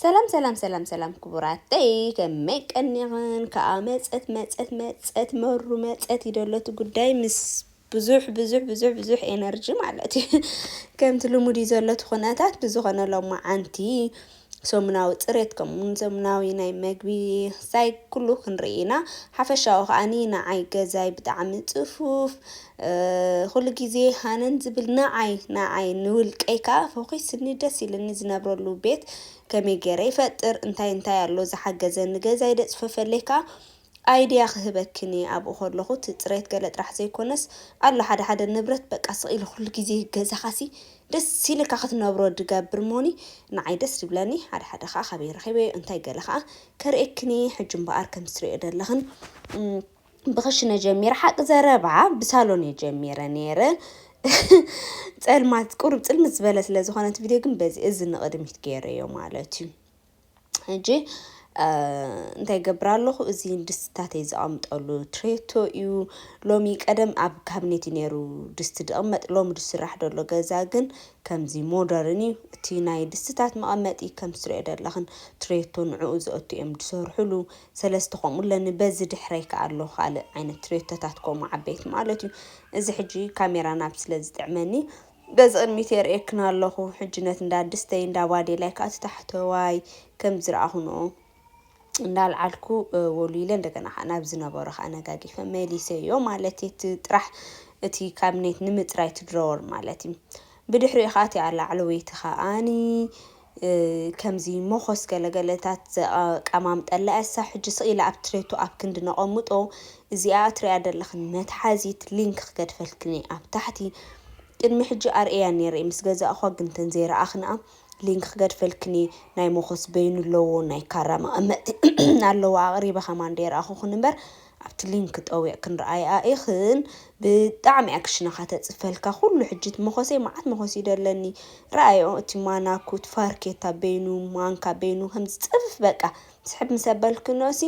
ሰላም ሰላም ሰላም ሰላም ክቡራተይ፣ ከመይ ቀኒኽን? ከኣ መጸት መጸት መጸት መሩ መጸት ይደለቱ ጉዳይ ምስ ብዙሕ ብዙሕ ብዙሕ ብዙሕ ኤነርጂ ማለት እዩ። ከምቲ ልሙድ እዩ ዘለቱ ኩነታት ብዝኾነ ሎማዓንቲ ሰሙናዊ ጽሬት ከምኡውን ሰሙናዊ ናይ መግቢ ሳይ ኩሉ ክንርኢ ኢና። ሓፈሻዊ ከኣኒ ንዓይ ገዛይ ብጣዕሚ ጽፉፍ፣ እ፣ ኩሉ ግዜ ሃነን ዝብል ንዓይ ንዓይ ንውልቀይ ከኣ ፈኺስኒ ደስ ኢልኒ ዝነብረሉ ቤት ከመይ ገይረ ይፈጥር፣ እንታይ እንታይ ኣሎ ዝሓገዘኒ፣ ገዛይ ደጽፈፈለይ ከኣ ኣይድያ ክህበክን እየ። ኣብኡ ከለኹ እቲ ጽሬት ገለ ጥራሕ ዘይኮነስ ኣሎ ሓደ ሓደ ንብረት በቃ ስቕ ኢለ ኩሉ ግዜ ገዛኻሲ ደስ ኢልካ ክትነብሮ ድገብር መሆኒ ንዓይ ደስ ይብለኒ። ሓደ ሓደ ከኣ ካበይ ረኺበዮ እንታይ ገለ ከኣ ከርእየክን እየ። ሕጂ እምበኣር ከም ትርእዮ ዘለኽን፣ እም፣ ብኽሽነ ጀሚረ፣ ሓቂ ዘረባ ብሳሎን እየ ጀሚረ ነይረ። ጸልማት ቁሩብ ጽልምት ዝበለ ስለ ዝኾነ እቲ ቪድዮ ግን በዚ እዚ ንቕድሚት ገይረዮ ማለት እዩ። ሕጂ፣ እ፣ እንታይ ይገብር ኣለኹ? እዚ ድስትታተይ ዘቐምጠሉ ትሬቶ እዩ። ሎሚ ቀደም ኣብ ካብኔት እዩ ነይሩ ድስቲ ዝቕመጥ፣ ሎሚ ዝስራሕ ዘሎ ገዛ ግን ከምዚ ሞደርን እዩ። እቲ ናይ ድስትታት መቐመጢ ከም ትሪኦ ዘለኽን ትሬቶ ንዕኡ ዘእቱ እዮም ዝሰርሕሉ። ሰለስተ ከምኡ ኣለኒ። በዚ ድሕረይ ከኣ ኣሎ ካልእ ዓይነት ትሬቶታት ከምኡ ዓበይቲ ማለት እዩ። እዚ ሕጂ ካሜራ ናብ ስለ ዝጥዕመኒ በዚ ቅድሚት የርእየክን ኣለኹ። ሕጂ ነቲ እንዳ ድስተይ እንዳ ባዴላይ ከኣ እቲ ታሕተዋይ ከም ዝረኣኹንኦ እንዳልዓልኩ፣ እ፣ ወሉይለ እንደገና ከኣ ናብ ዝነበሮ ከኣ ነጋጊፈ መሊሰዮ ማለት እዩ። እቲ ጥራሕ እቲ ካብኔት ንምጽራይ እቲ ድሮወር ማለት እዩ። ብድሕሪኡ ከኣ እቲኣ ላዕለወይቲ ከኣኒ፣ እ፣ ከምዚ መኾስ ገለገለታት ዘቐማምጠላ እሳ ሕጂ ስቕ ኢላ ኣብ ትሬቶ ኣብ ክንዲ ነቐምጦ እዚኣ እትሪኣ ዘለኽን መትሓዚት ሊንክ ክገድፈልክን እየ ኣብ ታሕቲ። ቅድሚ ሕጂ ኣርእያ ነይረ ምስ ገዛእኳ ግን ተን ዘይረኣኽንኣ ሊንክ ክገድፈልክን እየ። ናይ መኾስ በይኑ ኣለዎ፣ ናይ ካራ መቐመጢ ኣለዎ። ኣቕሪበ ከማን ደይረኣኹኽን እምበር ኣብቲ ሊንክ ጠዊቕክን ረኣይኣ ኢኽን። ብጣዕሚ እያ ክሽነኻ ተጽፈልካ። ኩሉ ሕጂ እቲ መኾሰይ መዓት መኾስ እዩ ደለኒ። ረኣይኦ እቲ ማናኩ፣ እቲ ፋርኬታ በይኑ፣ ማንካ በይኑ ከምዚ ጽፍፍ በቃ ስሕብ ምስ ኣበልክንኦሲ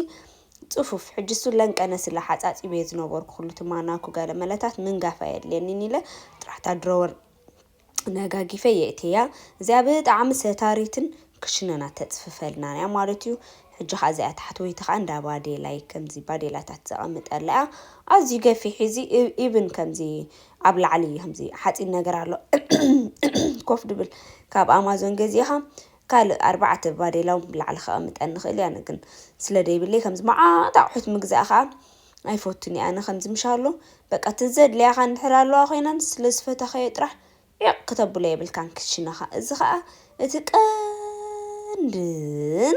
ጽፉፍ። ሕጂ እሱ ለንቀነ ስለ ሓጻጺበ ዝነበርኩ ኩሉ እቲ ማናኩ ገለ መለታት ምንጋፍ ኣየድልየኒን ኢለ ጥራሕታ ድሮወር ነጋጊፈ የእትያ። እዚኣ ብጣዕሚ ሰታሪትን ክሽነና ተጽፍፈልናን እያ ማለት እዩ። ሕጂ ኸኣ እዚኣ ታሕተወይቲ ኸኣ እንዳ ባዴላይ ከምዚ ባዴላታት ዘቐምጠላ እያ። ኣዝዩ ገፊሕ እዚ ኢ-፣ ኢቭን ከምዚ ኣብ ላዕሊ ከምዚ ሓጺን ነገር ኣሎ። ኮፍ ድብል ካብ ኣማዞን ገዚእኻ ካልእ ኣርባዕተ ባዴላ እውን ብላዕሊ ከቐምጠን ንኽእል እያ። ኣነ ግን ስለ ደይብለይ ከምዚ መዓት ኣቑሑት ምግዛእ ኸኣ ኣይፈቱን እየ። ኣነ ከምዚ ምሽ ኣሎ በቃ እቲ ዘድልያኻ እንድሕር ኣለዋ ኮይናን ስለ ዝፈተኸዮ ጥራሕ ዒቕ ክተብሎ የብልካን ክሽነኻ። እዚ ኸኣ እቲ ቀንድን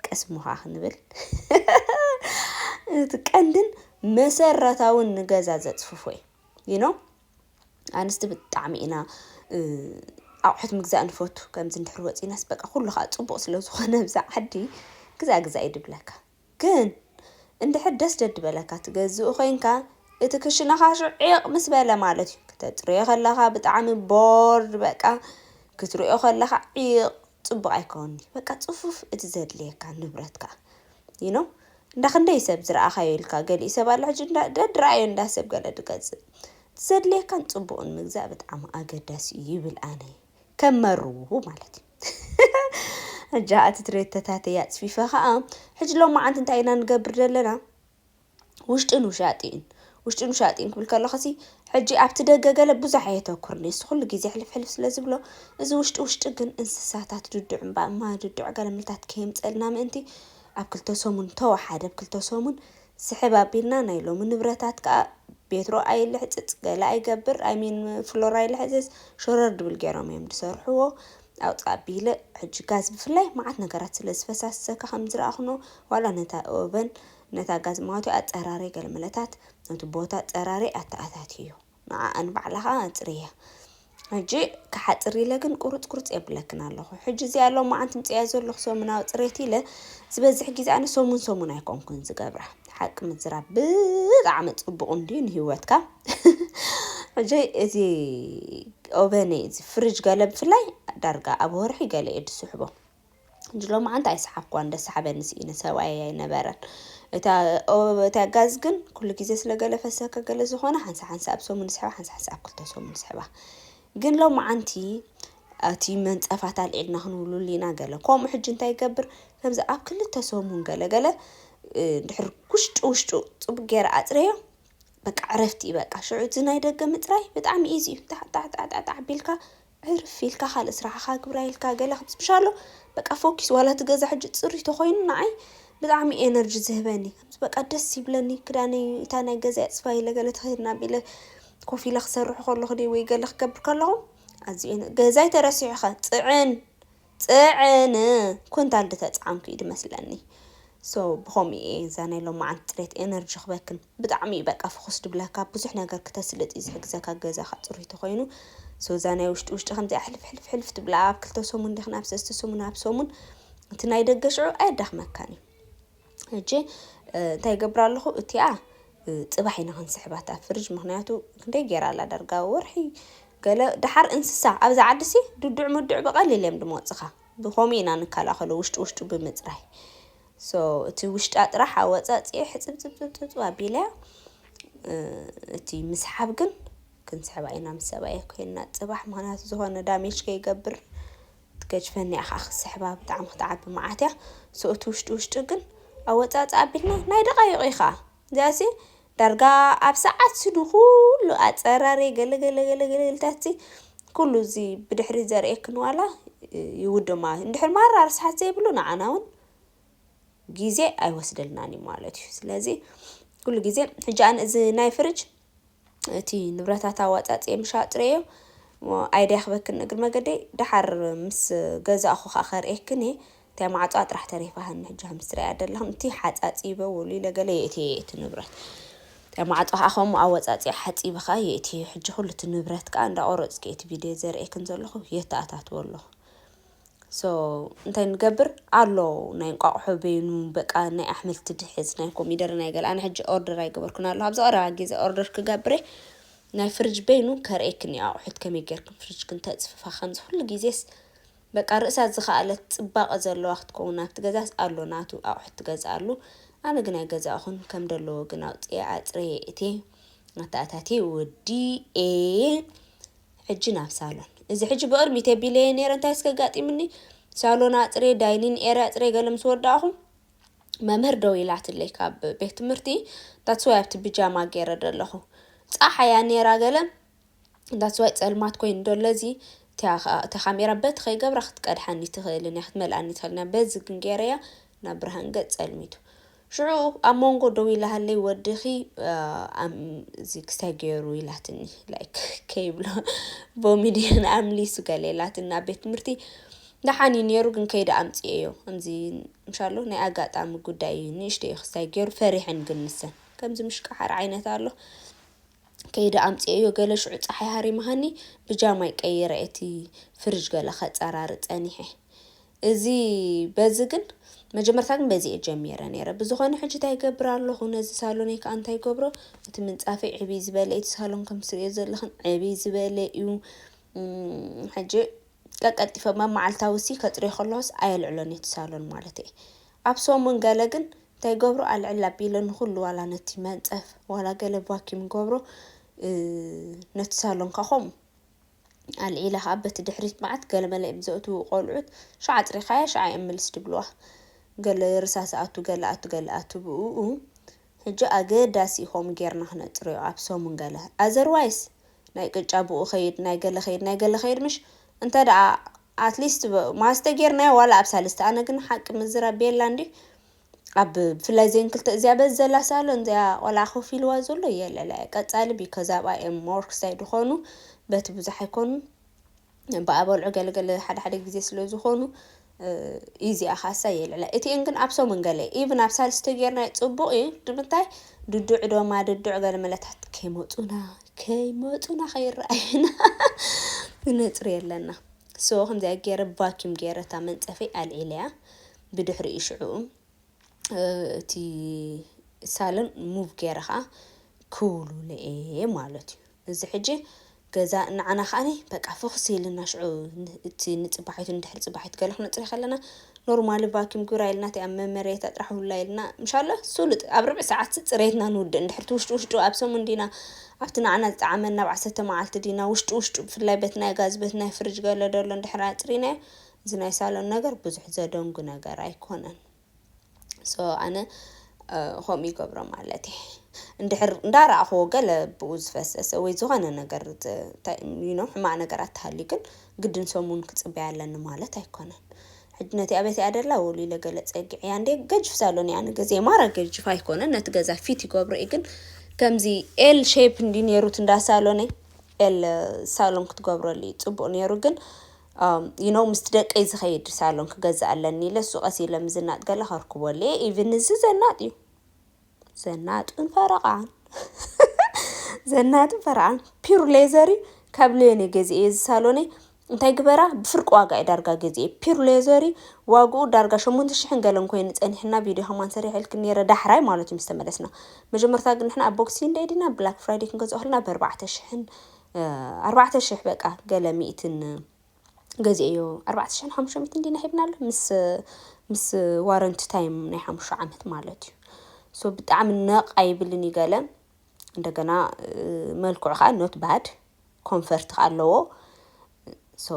ቀስሙኻ ክንብል እቲ ቀንድን መሰረታውን ንገዛ ዘጽፍፎ እዩ። You know? ኣንስቲ ብጣዕሚ ኢና፣ እ፣ ኣቑሑት ምግዛእ ንፈቱ። ከምዚ እንድሕር ወጺናስ በቃ ኩሉ ኸኣ ጽቡቕ ስለ ዝኾነ ኣብዛ ዓዲ ግዛእ ግዛእ እዩ ድብለካ። ግን እንድሕር ደስ ደድበለካ ትገዝኡ ኮይንካ እቲ ክሽነኻ ሽዑ ዒቕ ምስ በለ ማለት እዩ። ክተጽርዮ ከለኻ ብጣዕሚ ቦርድ በቃ ክትሪኦ ከለኻ ዒቕ ጽቡቕ ኣይከውን'ዩ። በቃ ጽፉፍ እቲ ዘድልየካ ንብረትካ። You know? እንዳ ክንደይ ሰብ ዝረኣኻዮ ኢልካ ገሊኡ ሰብ ኣሎ ሕጂ እንዳ-፣ ደድረኣዮ እንዳ ሰብ ገለ ድገዝእ። እቲ ዘድልየካን ጽቡቕን ምግዛእ ብጣዕሚ ኣገዳሲ እዩ ይብል ኣነ። ከም መርዉ ማለት እዩ። ሕጂ እቲ ትሬተታተይ ኣጽፊፈ ኸኣ፣ ሕጂ ሎማዓንቲ እንታይ ኢና ንገብር ዘለና? ውሽጥን ውሻጢን፣ ውሽጥን ውሻጢን ክብል ከለኹሲ፣ ሕጂ ኣብቲ ደገ ገለ ብዙሕ ኣየተኩርኒ። እሱ ኩሉ ግዜ ሕልፍ ሕልፍ ስለ ዝብሎ፣ እዚ ውሽጢ ውሽጢ ግን እንስሳታት ድዱዕ እምባ እማ ድዱዕ ገለ ምልታት ከየምጸልና ምእንቲ፣ ኣብ ክልተ ሰሙን ተወሓደ፣ ኣብ ክልተ ሰሙን ስሕብ ኣቢልና ናይ ሎሚ ንብረታት ከኣ ቤትሮ ኣይልሕጽጽ፣ ገለ ኣይገብር፣ I mean ፍሎር ኣይልሕጽጽ፣ ሸረር ድብል ገይሮም እዮም ዝሰርሕዎ። ኣውጽእ ኣቢለ ሕጂ ጋዝ ብፍላይ መዓት ነገራት ስለ ዝፈሳሰካ ከም ዝረኣኹኖ፣ ዋላ ነታ ኦቨን፣ ነታ ጋዝ ማውቲ ኣጸራሪ ገለ መለታት፣ ነቲ ቦታ ኣጸራሪ ኣተኣታትዮ። ንዓኣ ንባዕላ ከኣ ኣጽርያ። ሕጂ ክሓጽር ኢለ ግን ቁርጽ ቁርጽ የብለክን ኣለኹ። ሕጂ እዚኣ ሎማዓንቲ ምጽያ ዘለኹ ሰሙናዊ ጽሬት ኢለ ዝበዝሕ ግዜ ኣነ ሰሙን ሰሙን ኣይኮንኩን ዝገብራ። ሓቂ ምዝራብ ብጣዕሚ ጽቡቕ እንድዩ ንህይወትካ። ሕጂ እዚ ኦቨነይ፣ እዚ ፍሪጅ ገለ ብፍላይ ዳርጋ ኣብ ወርሒ ገለ እየ ዝስሕቦ። ሕጂ ሎማዓንቲ ኣይሰሓብኳን፣ ደስ ሰሓበኒ ስኢነ፣ ሰብኣየይ ኣይነበረን። እታ ኦ-፣ እታ ጋዝ ግን ኩሉ ግዜ ስለ ገለ ፈሰከ ገለ ዝኾነ፣ ሓንሳ ሓንሳ ኣብ ሰሙን ስሕባ፣ ሓንሳ ሓንሳ ኣብ ክልተ ሰሙን ስሕባ። ግን ሎማዓንቲ እቲ መንፀፋት ኣልዒልና ክንውልሉ ኢና። ገለ ከምኡ ሕጂ እንታይ ይገብር፣ ከምዚ ኣብ ክልተ ሰሙን ገለ ገለ፣ እ፣ ድሕሪ ውሽጡ ውሽጡ ፅቡቅ ገይረ ኣፅረዮ፣ በቃ ዕረፍቲ እዩ። በቃ ሽዑ እዚ ናይ ደገ ምፅራይ ብጣዕሚ ኢዚ እዩ። ጣዕ ጣዕ ጣዕ ጣዕ ጣዕ ቢልካ ዕርፍ ኢልካ ካልእ ስራሕኻ ግብራ ኢልካ ገለ ክትስብሻሎ፣ በቃ ፎኪስ። ዋላ እቲ ገዛ ሕጂ ፅሩይ ተኾይኑ ንዓይ ብጣዕሚ ኤነርጂ ዝህበኒ፣ በቃ ደስ ይብለኒ። ክዳነይ እታ ናይ ገዛ ፅፋ ኢለ ገለ ተኸይድና ቢለ ኮፍ ኢለ ክሰርሕ ከለኹ ድየ ወይ ገለ ክገብር ከለኹ ኣዝዩ ኤነ-፣ ገዛይ ተረሲዑ ኸ ፅዕን ፅዕን ኩንታል ድተፅዓንኩ እዩ ድመስለኒ። ሶ ብኸምኡ እየ እዛ ናይ ሎማዓንቲ ፅሬት ኤነርጂ ክበክን። ብጣዕሚ እዩ በቃ ፎኩስ ድብለካ፣ ብዙሕ ነገር ክተስልጥ እዩ ዝሕግዘካ፣ ገዛኻ ፅሩይ ተኾይኑ። ሶ እዛ ናይ ውሽጢ ውሽጢ ከምዚኣ ሕልፍ ሕልፍ ሕልፍ ትብላ ኣብ ክልተ ሰሙን ዲኽን ኣብ ሰለስተ ሰሙን ኣብ ሰሙን፣ እቲ ናይ ደገ ሽዑ ኣየዳኽመካን እዩ። ሕጂ እ፣ እንታይ ይገብር ኣለኹ? እቲኣ እ፣ ፅባሕ ኢና ክንስሕባት ኣብ ፍርጅ፣ ምኽንያቱ ክንደይ ገይራ ኣላ ዳርጋ ወርሒ ገለ። ደሓር እንስሳ ኣብዛ ዓዲሲ ድዱዕ ምዱዕ ብቐሊል እዮም ድመፅኻ። ብኸምኡ ኢና ንከላኸሎ፣ ውሽጢ ውሽጡ ብምፅራይ። ሶ እቲ ውሽጣ ጥራሕ ኣወፃፅኤ ሕፅብፅብፅብፅብ ኣቢለያ። እ፣ እቲ ምስሓብ ግን ክንስሕባ ኢና ምስ ሰብኣየ ኮይንና ፅባሕ፣ ምኽንያቱ ዝኾነ ዳሜጅ ከይገብር። ትገጅፈኒ ኢኻ ክስሕባ፣ ብጣዕሚ ክትዓቢ መዓት እያ። ሶ እቲ ውሽጢ ውሽጢ ግን ኣወፃፅኣ ኣቢልና ናይ ደቃይቕ እዩ ኸዓ። እዚኣሲ ዳርጋ ኣብ ሰዓት ስኑ ኩሉ ኣፀራሪ ገለ ገለ ገለ ገለ ኢልታሲ ኩሉ እዚ ብድሕሪ ዘርእየክን ዋላ ይውድማ። እንድሕር ማራ ርስሓት ዘይብሉ ንዓና እውን ግዜ ኣይወስደልናን እዩ ማለት እዩ። ስለዚ ኩሉ ግዜ ሕጂ ኣነ እዚ ናይ ፍርጅ እቲ ንብረታት ኣዋፃፅኤ ምሽ ኣፅረዮ። እሞ ኣይድያ ክበክን እግሪ መገደይ ደሓር ምስ ገዛእኹ ከዓ ከርእየክን እየ። እንታይ ማዕፅኣ ጥራሕ ተሪፋ ሃኒ ሕጂ ከም ትሪኣ ዘለኽን፣ እቲ ሓፃፂበ ወሉ ኢለ ገለ የእትየ እቲ ንብረት። እንታይ ማዕፆ ከዓ ከምኡ ኣወፃፅኤ ሓፂበ ከዓ የእትየ። ሕጂ ኩሉ እቲ ንብረት ከዓ እንዳቆረፅኩ እቲ ቪድዮ ዘርእየክን ዘለኹ የተኣታትዎ ኣለኹ። ሶ እንታይ ንገብር ኣሎ፣ ናይ እንቋቑሖ በይኑ፣ በቃ ናይ ኣሕምልቲ ድሕፅ፣ ናይ ኮሚደረ፣ ናይ ገለ። ኣነ ሕጂ ኦርደር ኣይገበርኩን ኣለኹ። ኣብዚ ቀረባ ግዜ ኦርደር ክገብር እየ። ናይ ፍርጅ በይኑ ከርእየክን እዩ፣ ኣቑሑት ከመይ ጌርክን ፍርጅክን ተፅፍፋ። ከምዚ ኩሉ ግዜስ በቃ ርእሳ ዝኸኣለት ፅባቐ ዘለዋ ክትከውን ናብቲ ገዛስ ኣሎ ናቱ ኣቑሑት ትገዝኣሉ። ኣነ ግን ኣይገዛእኹን፣ ከም ደለዎ ግን ኣውፅኤ ኣፅረየ እትየ ኣተኣታትየ ወዲኤ። ሕጂ ናብ ሳሎን። እዚ ሕጂ ብቕድሚት የቢለየ ነይረ፣ እንታይ እስከ ኣጋጢምኒ? ሳሎን ኣፅርየ፣ ዳይኒን ኤርያ ኣፅርየ ገለ ምስ ወዳእኹ፣ መምህር ደው ኢላትለይ ካብ ቤት ትምህርቲ። That's why ኣብቲ ብጃማ ገይረ ዘለኹ። ፀሓያ ነይራ ገለ። That's why ፀልማት ኮይኑ ደሎ እዚ። እታ ኻ-፣ እታ ካሜራ በቲ ከይገብራ ክትቀድሓኒ ትኽእልን እያ፣ ክትመልኣኒ ትኽእልን እያ። በዚ ግን ገይረያ ናብ ብርሃን ገፅ ፀልሚቱ። ሽዑ ኣብ መንጎ ደው ኢላ ሃለይ፣ "ወድኺ፣ አ፣ ኣም-፣ እዚ ክስታይ ገይሩ?" ኢላትኒ። ላይክ ከይብሎ ቦሚድዮን ኣምሊሱ ገለ ኢላትኒ። ኣብ ቤት ትምህርቲ ደሓን እዩ ነይሩ፣ ግን ከይደ ኣምፅኤዮ። ከምዚ ምሻሎ ናይ ኣጋጣሚ ጉዳይ እዩ፣ ንእሽተይ እዩ ክስታይ ገይሩ፣ ፈሪሐን ግን ንሰን። ከምዚ ምሽቃሓር ዓይነት ኣሎ። ከይደ ኣምፅኤዮ ገለ። ሽዑ ፀሓይ ሃሪማሃኒ፣ ብጃማይ ቀይረ እቲ ፍርጅ ገለ ከፀራሪ ፀኒሐ። እዚ በዚ ግን መጀመርታ ግን በዚ እየ ጀሚረ ነይረ። ብዝኾነ ሕጂ እንታይ ይገብር ኣለኹ፣ ነዚ ሳሎነይ ከዓ እንታይ ይገብሮ፣ እቲ ምንፃፈይ ዕብይ ዝበለ እዩ። እቲ ሳሎን ከም ትሪኦ ዘለኽን ዕብይ ዝበለ እዩ። እም፣ ሕጂ ቀቀልጢፈ መመዓልታዊ ሲ ከፅርዮ ከለኹስ ኣየልዕሎን እቲ ሳሎን ማለት እየ። ኣብ ሰሙን ገለ ግን እንታይ ይገብሮ፣ ኣልዕል ኣቢለ ንኹሉ ዋላ ነቲ መንፀፍ ዋላ ገለ ቫኪም ይገብሮ፣ እ፣ ነቲ ሳሎን ከዓ ከምኡ። ኣልዒለ ኸዓ በቲ ድሕሪት መዓት ገለመለ እዮም ዘእትዉ ቆልዑት፣ "ሸዓ ኣፅሪኻያ፣ ሸዓ እዮም ምልስ" ድብልዋ። ገለ ርሳስ ኣቱ፣ ገለ ኣቱ፣ ገለ ኣቱ ብእኡ። ሕጂ ኣገዳሲ እዩ ከምኡ ጌርና ክነፅርዮ ኣብ ሰሙን ገለ። ኣዘርዋይስ ናይ ቅጫ ብኡ ኸይድ፣ ናይ ገለ ኸይድ፣ ናይ ገለ ኸይድ፣ ምሽ እንተ ደኣ ኣትሊስት ብ-፣ ማስተ ጌርናዮ ዋላ ኣብ ሳልስቲ። ኣነ ግን ሓቂ ምዝራብ ቤላ እንዲ ኣብ ብፍላይ ዜን ክልተ እዚኣ በዚ ዘላ ሳሎን እዚኣ ቆልዓ ኮፍ ኢልዋ ዘሎ የለለ። ቀጻሊ ቢኮዝ ኣብኣ እዮም ሞር ክሳይ ድኾኑ በቲ ብዙሕ ኣይኮኑ ብኣበልዑ ገለገለ ሓደ ሓደ ግዜ ስለ ዝኾኑ ኢዚ ኣኻሳ የልዕላ። እቲኤን ግን ኣብ ሰሙን ገለ ኢቭን ኣብ ሳልስቲ ጌርና ጽቡቕ እዩ። ንምንታይ ድዱዕ ዶማ ድዱዕ ገለ መለታት ከይመጹና ከይመጹና ከይረኣዩና ነጽሪ ኣለና። ሶ ከምዚኣ ገይረ ቫኪም ገይረ እታ መንጸፈይ ኣልዒለያ ብድሕሪኡ ሽዑ እቲ ሳሎን ሙቭ ገይረ ኸዓ ክውልውለ እየ ማለት እዩ። እዚ ሕጂ ገዛ ንዓና ከዓኒ በቃ ፍኹስ ኢልና ሽዑ ን- እቲ ንፅባሒቱ ንድሕሪ ፅባሒቱ ገለ ክነፅሪ ከለና ኖርማሊ ቫኪም ግብራ ኢልና እቲ ኣብ መመሬታ ጥራሕ ውላ ኢልና ምሻለ ሱሉጥ ኣብ ርብዒ ሰዓት ሲ ፅሬትና ንውድእ። እንድሕር እቲ ውሽጡ ውሽጡ ኣብ ሰሙን ዲና ኣብቲ ንዓና ዝጠዓመና ኣብ ዓሰርተ መዓልቲ ዲና ውሽጡ ውሽጡ ብፍላይ በት ናይ ጋዝ በት ናይ ፍርጅ ገለ ደሎ እንድሕር ኣፅሪናዮ እዚ ናይ ሳሎን ነገር ብዙሕ ዘደንጉ ነገር ኣይኮነን። ሶ ኣነ ከምኡ ይገብሮ ማለት እየ። እንድሕር እንዳረኣኽዎ ገለ ብኡ ዝፈሰሰ ወይ ዝኾነ ነገር ኖ ሕማቕ ነገር ኣተሃልዩ ግን ግድን ሰሙን ክፅበያ ኣለኒ ማለት ኣይኮነን። ሕጂ ነቲ ኣበቲ ኣደላ ወሉ ኢለ ገለ ፀጊዕያ እንደ ገጅፍ ሳሎን እያ ንገዜ ማራ ገጅፍ ኣይኮነን ነቲ ገዛ ፊት ይገብሮ እዩ ግን ከምዚ ኤል ሼፕ እንዲ ነይሩት እንዳ ሳሎነይ ኤል ሳሎን ክትገብረሉ እዩ ፅቡቕ ነይሩ ግን you know ምስ ደቀይ ዝኸይድ ሳሎን ክገዝእ ኣለኒ ኢለ እሱ ቀስ ኢለ ምዝናጥ ገለ ከርክቦ ኣለየ። ኢቭን እዚ ዘናጥ እዩ ዘናጥን ፈረቓን ዘናጥን ፈረቓን ፒር ሌዘር እዩ ካብ ሌዮን ገዚኤ እዚ ሳሎነይ እንታይ ግበራ ብፍርቂ ዋጋ እዩ ዳርጋ ገዚኤ ፒር ሌዘር እዩ ዋግኡ ዳርጋ ሸሞንተ ሽሕን ገለን ኮይኑ ፀኒሕና ቪድዮ ከማን ሰሪሐልክ ነረ ዳሕራይ ማለት እዩ ምስ ተመለስና መጀመርታ ግን ንሕና ኣብ ቦክሲንግ ደይ ዲና ብላክ ፍራይደይ ክንገዝኦ ከለና ብኣርባዕተ ሽሕን ኣርባዕተ ሽሕ በቃ ገለ ሚእትን ገዚኤዮ ኣርባዕተ ሽሕን ሓሙሽተ ሚእትን ዲና ሂብናሉ ምስ ምስ ዋረንቲ ታይም ናይ ሓሙሽተ ዓመት ማለት እዩ። ሶ ብጣዕሚ ነቕ ኣይብልን እዩ ገለ እንደገና መልክዑ ከዓ ኖት ባድ ኮንፈርት ከዓ ኣለዎ። ሶ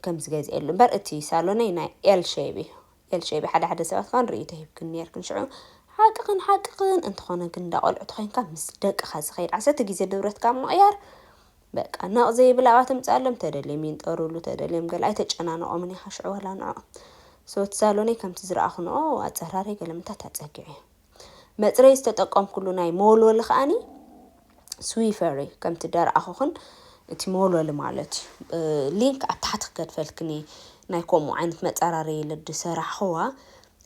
ከምዚ ገዚኤሉ እምበር እቲ ሳሎነይ ናይ ኤል ሼብ እዩ። ኤል ሼብ ሓደ ሓደ ሰባት ከዓ ንርኢ ተሂብክን ነርክን ሽዑ ሓቅኽን ሓቅኽን እንተኾነ ግን እንዳቆልዑ ተኮይንካ ምስ ደቅኻ ዝኸይድ ዓሰርተ ግዜ ንብረትካ ምቕያር በቃ ነቕ ዘይብል ኣብኣ ተምፅኣሎም ተደልዮም ይንጠሩሉ ተደልዮም ገለ ኣይተጨናነቖምን ኢኻ ሽዑ ዋላ ንዖ ሶ እቲ ሳሎነይ ከምቲ ዝረኣኹ ንኦ ኣፀራረይ ገለ ምንታት ኣፀጊዑ እዩ መፅረይ ዝተጠቀምኩሉ ናይ መወልወሊ ከዓኒ ስዊፈሪ ከምቲ ደረኣኹኽን እቲ መወልወሊ ማለት እዩ ሊንክ ኣብ ታሕቲ ክገድፈልክኒ ናይ ከምኡ ዓይነት መፀራረይ ኢለ ዝሰራሕኽዋ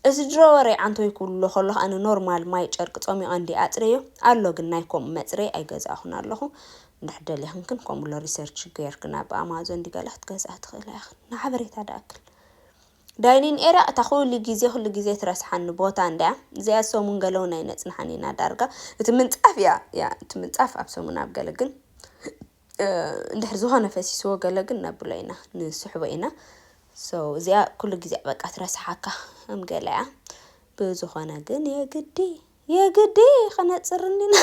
እዚ ድሮ ወረ ዓንቶይ ክብሎ ከሎ ከኣ ንኖርማል ማይ ጨርቂ ጸሚቐ እንዲ ኣጽረዮ ኣሎ ግን ናይ ከምኡ መጽረይ ኣይገዛእኹን ኣለኹ። እንድሕር ደሊኽን ግን ከምኡ ሎ ሪሰርች ገይርክን ኣብ ኣማዞን ድገለ ክትገዝኣ ትኽእላ ኢኽን። ንሓበሬታ ድኣክል። ዳይኒን ኤርያ እታ ኩሉ ግዜ ኩሉ ግዜ ትረስሓኒ ቦታ እንድያ። እዚኣ ሰሙን ገለ እውን ኣይነጽንሓን ኢና ዳርጋ። እቲ ምንጻፍ እያ እያ እቲ ምንጻፍ ኣብ ሰሙን ኣብ ገለ ግን እንድሕር ዝኾነ ፈሲስዎ ገለ ግን ነብሎ ኢና ንስሕቦ ኢና so እዚኣ ኩሉ ግዜ በቃ ትረስሓካ ከም ገለ እያ ብዝኾነ ግን የግዲ የግዲ ከነፅር እንዲና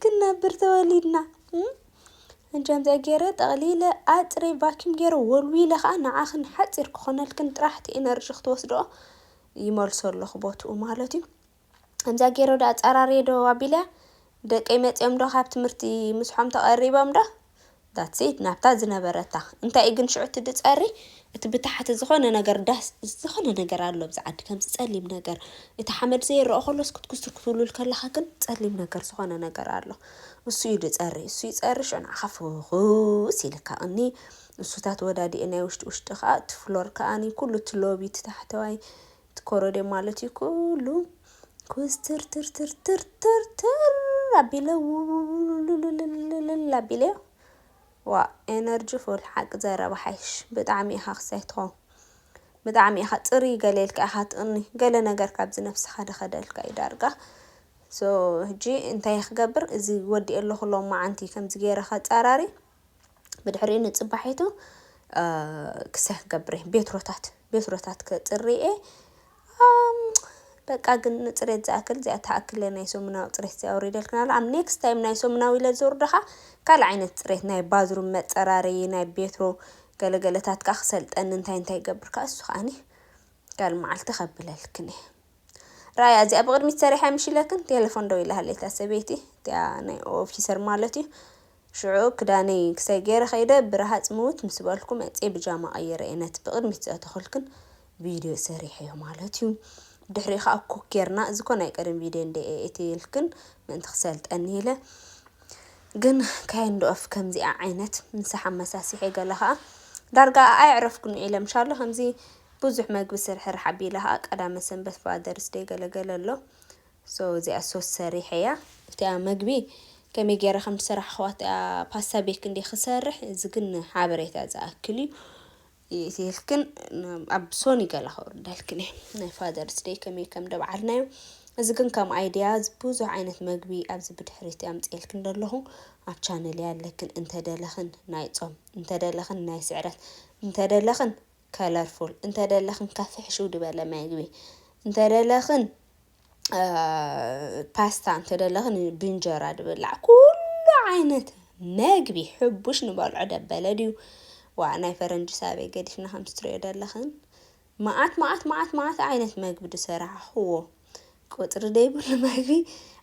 ክንነብር ተወሊድና እንጃ ምዚኣ ገይረ ጠቕሊለ ኣፅሪ ቫኪም ገይረ ወልዊለ ከዓ ንዓኽን ሓፂር ክኾነልክን ጥራሕ እቲ ኤነርጂ ክትወስድኦ ይመልሶ ኣለኹ ቦትኡ ማለት እዩ ከምዛ ገይረ ዶ ኣፀራርየ ዶ ኣቢለያ ደቀይ መፂኦም ዶ ካብ ትምህርቲ ምስሖም ተቐሪቦም ዶ that's it ናብታ ዝነበረታ እንታይ ግን ሽዑ እቲ ድፀሪ እቲ ብታሕቲ ዝኾነ ነገር ዳስ ዝኾነ ነገር ኣሎ ኣብዚ ዓዲ ከምዚ ፀሊም ነገር እቲ ሓመድ ዘይረኦ ከሎስ ክትኩስትር ክትብሉል ከለካ ግን ፀሊም ነገር ዝኾነ ነገር ኣሎ እሱ እዩ ድፀሪ እሱ ይፀሪ ሽዑ ንዓኻ ፍኹስ ኢልካ እኒ እሱታት ወዳዲኤ ናይ ውሽጢ ውሽጢ ከዓ እቲ ፍሎር ከዓኒ ኩሉ እቲ ሎቢ እቲ ታሕተዋይ እቲ ኮረድዮ ማለት እዩ ኩሉ ኩስትርትርትርትርትርትር ኣቢለ ውልልልልልል ኣቢለዮ ዋ ኤነርጂ ፉል ሓቂ ዘረባ ሓይሽ ብጣዕሚ ኢኻ ክሳይ ትኾን ብጣዕሚ ኢኻ ፅሪ ገለ ኢልካ ኢኻ ትቕኒ ገለ ነገር ካብዚ ነብስኻ ደኸደልካ እዩ ዳርጋ so ሕጂ እንታይ ክገብር እዚ ወዲኤ ኣለኹ ሎም መዓንቲ ከምዚ ገይረ ከፃራሪ ብድሕሪኡ ንፅባሒቱ ክሳይ ክገብር እየ ቤትሮታት ቤትሮታት ከፅሪ እየ በቃ ግን ንፅሬት ዝኣክል እዚኣ ትኣክል ናይ ሰሙናዊ ፅሬት እዚኣ ኣውሪደልክና ኣላ ኣብ ኔክስት ታይም ናይ ሰሙናዊ ኢለ ዘውርደኻ ካልእ ዓይነት ፅሬት ናይ ባዝሩም መፀራረዪ ናይ ቤትሮ ገለገለታት ከዓ ክሰልጠኒ እንታይ እንታይ ይገብር ከዓ እሱ ከዓኒ ካልእ መዓልቲ ከብለልክን እየ ራእያ እዚኣ ብቕድሚት ሰሪሐ ምሽ ኢለክን ቴሌፎን ደው ኢላ ሃለይታ ሰበይቲ እቲኣ ናይ ኦፊሰር ማለት እዩ ሽዑ ክዳነይ ክሳይ ገይረ ከይደ ብረሃፅ ምውት ምስ በልኩ መፅየ ብጃማ ቀይረ እየ ነቲ ብቕድሚት ዘእተኹልክን ቪድዮ ሰሪሐዮ ማለት እዩ ድሕሪ ከዓ ኩክ ጌርና እዚ ኮ ናይ ቀደም ቪድዮ እንደ እትይልክን ምእንቲ ክሰልጠኒ ኢለ ግን kind of ከምዚኣ ዓይነት ምሳሕ ኣመሳሲሐ ገለ ከዓ ዳርጋ ኣየዕረፍኩን ኢለ ምሻሎ ከምዚ ብዙሕ መግቢ ስርሕርሕ ኣቢለ ከዓ ቀዳመ ሰንበት father's day ገለገለ ኣሎ so እዚኣ ሶስ ሰሪሐያ እቲኣ መግቢ ከመይ ገይረ ከም ዝሰራሕኽዋ እቲኣ ፓስታ ቤክ እንዲ ክሰርሕ እዚ ግን ሓበሬታ ዝኣክል እዩ ኢልክን ኣብ ሶኒ ገለ ከውርደልክን እየ ናይ father's day ከመይ ከም ደብዓልናዮ እዚ ግን ከም idea ብዙሕ ዓይነት መግቢ ኣብዚ ብድሕሪት ኣምፅኤልክን ዘለኹ። ኣብ channel ኣለክን፣ እንተደለኽን ናይ ፆም፣ እንተደለኽን ናይ ስዕረት፣ እንተደለኽን colorful፣ እንተደለኽን ከፍሕ ሽው ዝበለ መግቢ፣ እንተደለኽን ፓስታ፣ እንተደለኽን ብእንጀራ ድብላዕ ኩሉ ዓይነት መግቢ ሕቡሽ ንበልዖ ደበለ ድዩ? ዋ ናይ ፈረንጂ ሳበይ ገዲፍና ከምዚ ትሪኦ ደለኽን መዓት መዓት መዓት መዓት ዓይነት መግቢ ድሰራሕኽዎ። ቁፅሪ ደይብሉ መግቢ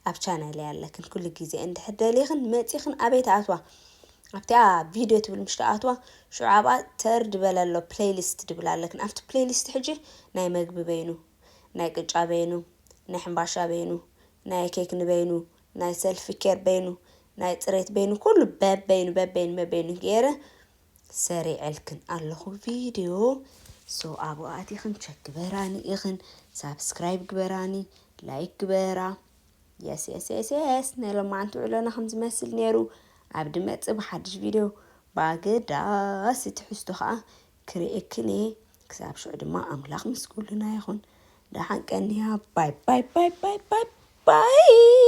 ኣብ channel ኣለክን። ኩሉ ግዜ እንድሕር ደሊኽን መፂኽን ኣበይ ትኣትዋ? ኣብቲኣ ቪድዮ ትብል ምሽ ትኣትዋ። ሽዑ ኣብኣ ተር ድበለ ኣሎ፣ playlist ድብል ኣለክን። ኣብቲ playlist ሕጂ ናይ መግቢ በይኑ፣ ናይ ቅጫ በይኑ፣ ናይ ሕምባሻ በይኑ፣ ናይ ኬክ ንበይኑ፣ ናይ self care በይኑ፣ ናይ ፅሬት በይኑ፣ ኩሉ በበይኑ በበይኑ በበይኑ ገይረ ሰሪዐልክን ኣለኹ ቪድዮ። So ኣብኡ ኣቲኽን check ግበራኒ ኢኽን፣ subscribe ግበራኒ፣ like ግበራ። Yes yes yes yes፣ ናይ ሎማዓንቲ ውዕሎና ከም ዝመስል ነይሩ። ኣብ ድመጽእ ብሓድሽ ቪድዮ ባገዳሲ ትሕዝቶ ከዓ ክርእየክን እየ። ክሳብ ሽዑ ድማ ኣምላኽ ምስ ኩልና ይኹን። ደሓን ቀንያ። ባይ ባይ ባይ ባይ ባይ ባይ።